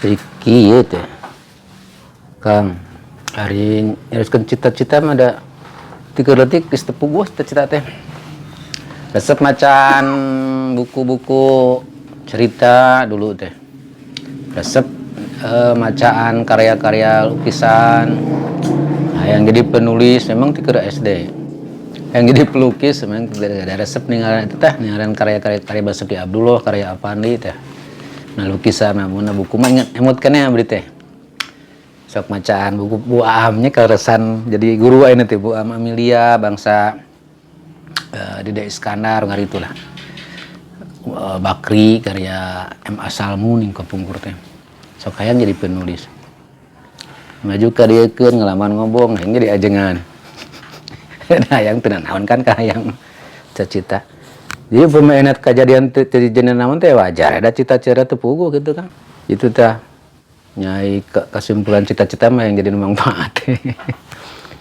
Jadi kieu teh, Kang, ari nyarioskeun cita-cita mah da ti leutik geus teu puguh cita-cita teh. Resep macaan buku-buku cerita dulu teh. Resep macaan karya-karya lukisan. Nah, yang jadi penulis memang ti keur SD. Yang jadi pelukis memang ada resep ninggalan itu teh, ninggalan karya-karya, karya Basuki Abdullah, karya Affandi teh. Nah, lukisan, namun buku mah inget emut keneh abdi teh. Sok macaan buku Bu Aamnya kaleresan jadi guru ayeuna teh, Bu Aam Amelia, bangsa Dede Iskandar ngaritulah. Bakri karya M. A. Salmun ning kapungkur teh. Sok hayang jadi penulis. Maju ka dieukeun ngalaman ngobong hayang jadi ajengan. Hayang teu naon kan kahayang cita-cita. Jadi pemainat kejadian teu jadi naon teh wajar ada cita-cita teu puguh gitu kan. Itu tah nyai kesimpulan cita-cita mah yang jadi manfaat.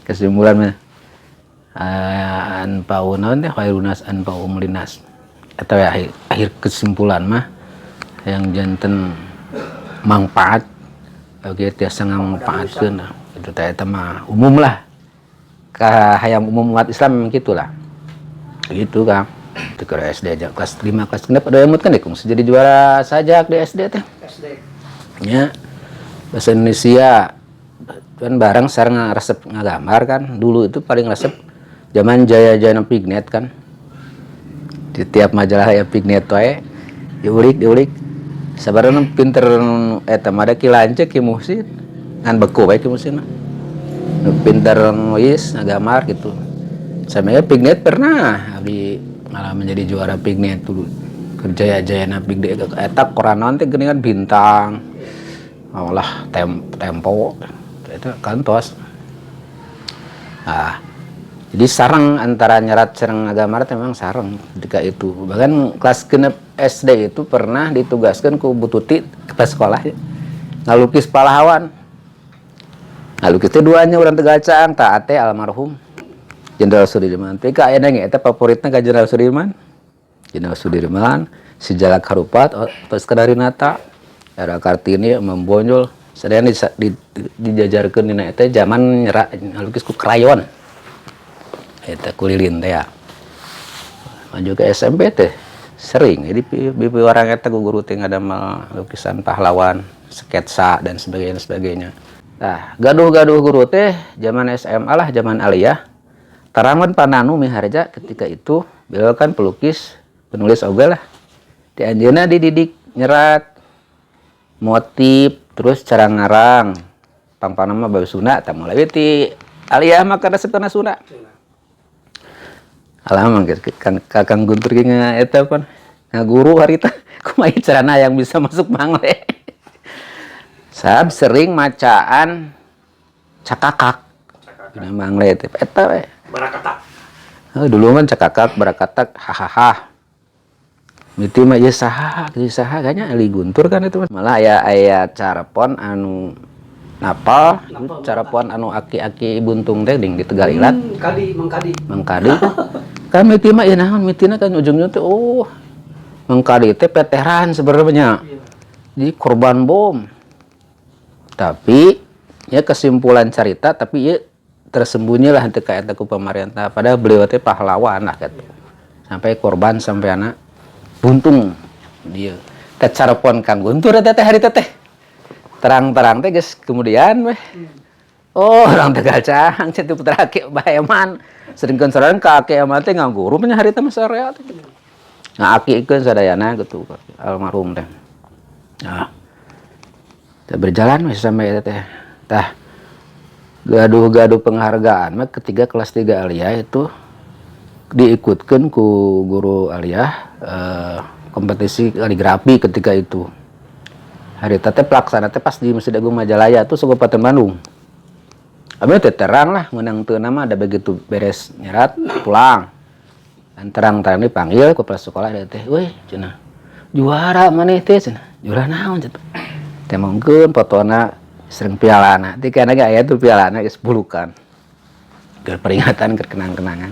Kesimpulan mah anfa'u naon teh, khairun nas anfa'uhum linnas. Atau ya akhir kesimpulan mah yang janten manfaat oge tiasa ngamanfaatkeun lah. Itu teh eta mah umum lah. Kahayang umum umat Islam memang gitulah. Gitu, Kang. Itu ke SD aja kelas 5, kelas 6 ada emut kan deh jadi juara sajak di SD teh. SD. Ya. Bahasa Indonesia kan bareng sareng resep ngagambar kan. Dulu itu paling resep zaman jaya-jaya Pignet kan. Di tiap majalah ya Pignet wae diulik diulik. Sabarana pinter eta mah da Ki Lanceuk, Ki Muhsin. Ngan beku wae Ki Muhsin mah. Nu pinter nulis, ngagambar gitu. Sampai Pignet pernah abdi malah menjadi juara Pignet dulu. Kerjaya-jayana Pignet eta koran naon teh geuningan Bintang. Allah Tempo itu kantos. Nah, jadi sareng antara nyerat sareng ngagambar teh memang sareng ketika itu. Bahkan kelas 6 SD itu pernah ditugaskan ku Bu Tuti ke sekolah ya, ngalukis pahlawan. Ngalukis teh duanya orang Tegal Caang, taate almarhum Jenderal Sudirman. Tapi ka aya ge eta favoritna ka Jenderal Sudirman. Jenderal Sudirman, si Jalak Harupat, terus Nata, era Kartini, Membonjol, sadayana dijajarkeun dina eta zaman nyerat ngalukis ku krayon. Eta ku lilin teh ya. Maju ke SMP teh sering jadi piwarang eta ku guru teh ngadamel lukisan pahlawan, sketsa dan sebagainya sebagainya. Nah, gaduh-gaduh guru teh zaman SMA lah, zaman aliyah. Taraman Pananu Miharja ketika itu beliau kan pelukis, penulis oge lah. Di anjeunna dididik nyerat motif, terus cara ngarang. Pangpangna mah bab Sunda, tah mulai ti aliyah mah kana kana Sunda. Alam Kang Kakang Guntur ge eta pan ngaguru harita kumaha carana yang bisa masuk Mangle. Sab sering macaan Cakakak. Dina Mangle teh eta we. Barakatak. Oh, dulu kan Cakakak, Barakatak, hahaha. Miti mah ieu saha kayaknya Ali Guntur kan itu malah aya aya carapon anu napal, Napal. Carapon anu aki-aki buntung teh ding di Tegal Ilat. Kadi, Mang Kadi. Mang Kadi kan miti mah ieu naon mitina kan ujungnya teh, oh, Mang Kadi teh veteran sebenarnya. Jadi korban bom. Tapi ya kesimpulan cerita tapi ya tersembunyi lah teu ka eta ku pemerintah. Padahal beliau teh pahlawan lah gitu. Sampai korban sampai anak buntung dia. Teh carapon Kang Guntur eta teh harita teh. Terang-terang teh geus kemudian weh. Oh, orang Tegal Caang cenah putra Aki Baeman. Sedengkeun sareng ka Aki Eman teh ngaguru nya harita mah sarea teh gitu. Nah, Aki keun sadayana gitu almarhum teh. Nah, teh berjalan weh sampai eta teh. Tah, gaduh-gaduh penghargaan mah ketika kelas 3 aliyah itu diikutkan ku guru aliyah kompetisi kaligrafi ketika itu. Harita teh pelaksana teh pas di Masjid Agung Majalaya tuh Kabupaten Bandung. Abi teh terang lah menang teu nama ada begitu beres nyerat pulang. Dan terang-terang dipanggil ke kepala sekolah ada teh, "Weh, cenah. Juara maneh teh cenah." "Juara naon?" cenah. Teh mungkin fotona sareng pialana. Teh kana ge aya tuh pialana geus bulukan. Keur peringatan, keur kenang-kenangan.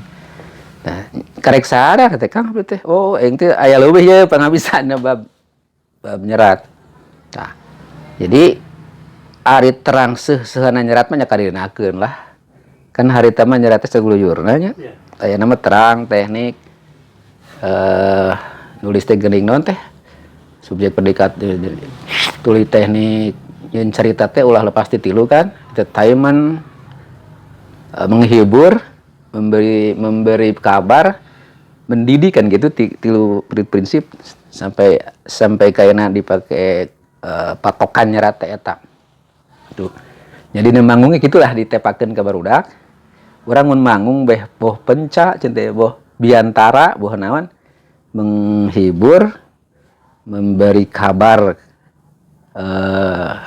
Nah, karek sadar teh Kang abdi teh. Oh, aing teh aya leuwih ye pangabisanna bab bab nyerat. Tah. Jadi ari terang seuh-seuhana nyerat mah nya kadienakeun lah. Kan harita mah nyerat teh saguluyurna nya. Ayeuna mah terang teknik nulis teh geuning naon teh, subjek predikat, tuluy teknik nyeun carita teh ulah lepas ti tilu kan, entertainment, menghibur, memberi memberi kabar, mendidik kan gitu, tilu prinsip sampai sampai kayaknya dipakai patokan nyerat teh eta. Tuh. Jadi nu manggungnya gitulah, ditepakeun ka barudak. Urang mun manggung beh boh penca cenah teh, boh biantara, boh naon, menghibur, memberi kabar,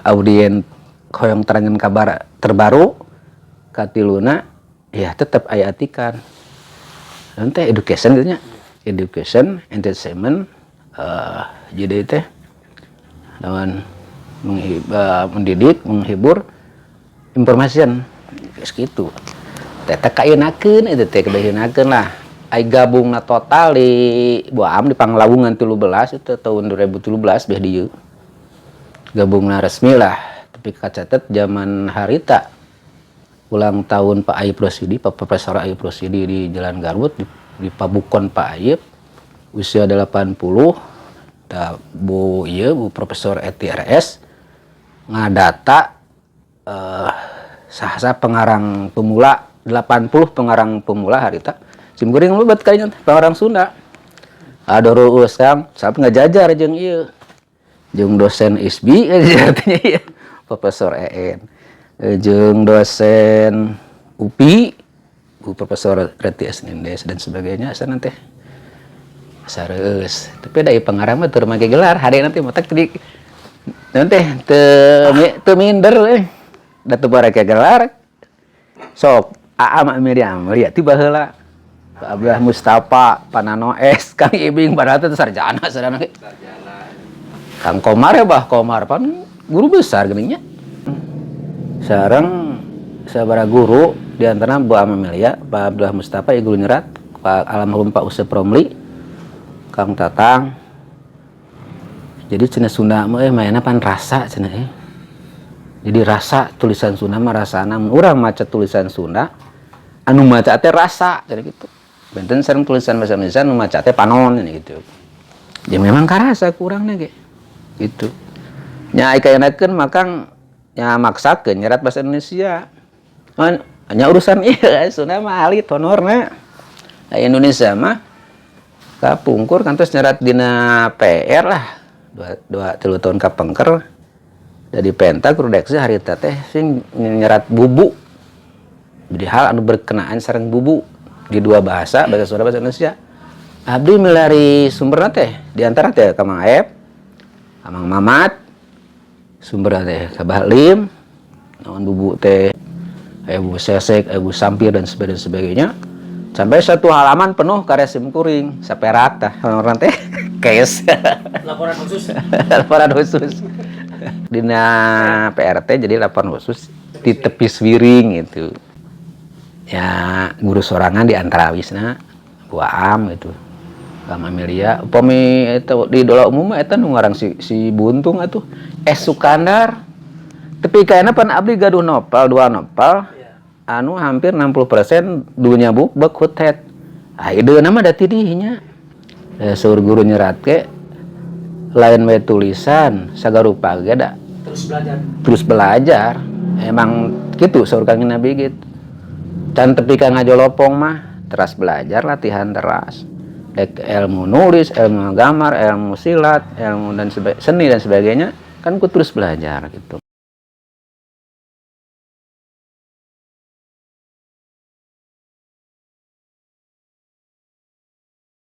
audien hoyong terangkeun kabar terbaru, katiluna ya tetep aya atikan. Nanti education gitu nya. Education, entertainment, jadi teh lawan mendidik, menghibur, information geus kitu. Teh kaeunakeun itu teh kedaeunakeun lah. Ai gabungna total di Buam di Panglawungan 13 itu tahun 2017 beh dieu. Gabungna resmi lah, tapi kacatet zaman harita ulang tahun Pak Ayip Rosidi, Pak Profesor Ayip Rosidi di Jalan Garut di Pabukon Pak Ayip usia 80, da Bu ieu Bu Profesor Eti RS ngadata sahasa pengarang pemula, 80 pengarang pemula harita sim kuring lebet kayaknya pengarang Sunda. Ada ruus Kang, sampai ngajajar jeung ieu jeung dosen ISBI artinya ieu Profesor EN, jeung dosen UPI Bu Profesor Reti S. Nindes dan sebagainya. Asa nanti sareus, tapi da ieu pengarang mah teu make gelar hade nanti matak tadi nanti teu teu minder euy, da teu barake gelar. Sok Aa mah Miriam lihat ti baheula Pak Abdullah Mustafa, Pak Nano S, Kang Ibing, padahal teh sarjana sarjana. Kang Komar ya, Bah Komar pan guru besar geuning nya. Sareng sabaraha guru di antara Bu Amelia, Pak Abdullah Mustafa ieu guru nyerat, Pak almarhum Pak Usep Romli, Kang Tatang. Jadi cenah Sunda mah mainna pan rasa cenah eh. Jadi rasa tulisan Sunda mah rasana mun urang maca tulisan Sunda anu maca teh rasa jadi gitu. Benten sareng tulisan bahasa Indonesia nu maca teh panon ini gitu. Ya memang karasa kurangnya ge. Gitu. Nya ai kaenakeun makang nya maksakeun nyerat bahasa Indonesia. Kan nya urusan ieu Sunda mah alit honorna. Ai Indonesia mah kapungkur kantos nyerat dina PR lah. 2, 2 3 tahun kapengker dari penta kuredaksi harita teh sing nyerat bubu. Jadi hal anu berkenaan sareng bubu di dua bahasa, bahasa Sunda, bahasa Indonesia. Abdi milari sumberna teh di antara teh ka Mang Aep, ka Mang Mamat, sumberna teh ka Bah Lim, naon bubu teh, aya bubu sesek, aya bubu sampir dan sebagainya, sebagainya. Sampai satu halaman penuh karya sim kuring, saperak tah orang teh cash. Laporan khusus. Laporan khusus. Dina PRT jadi laporan khusus di tepi wiring gitu. Ya guru sorangan di antara wisna Bu Aam gitu. Kang Amelia, upami eta di idola umum mah eta nu ngarang si Buntung atuh S Sukandar. Tapi kayaknya pan abdi gaduh novel, dua novel anu hampir 60% dunya buk hutet. Ah ide nama da ti dinya. Saur guru nyerat ke lain we tulisan sagarupa ge da Terus belajar. Terus belajar. Emang gitu saur Kangjeng Nabi gitu. Can tepi ka ngajolopong mah teras belajar, latihan teras. Dek ilmu nulis, ilmu gambar, ilmu silat, ilmu dan seni dan sebagainya kan ku terus belajar gitu.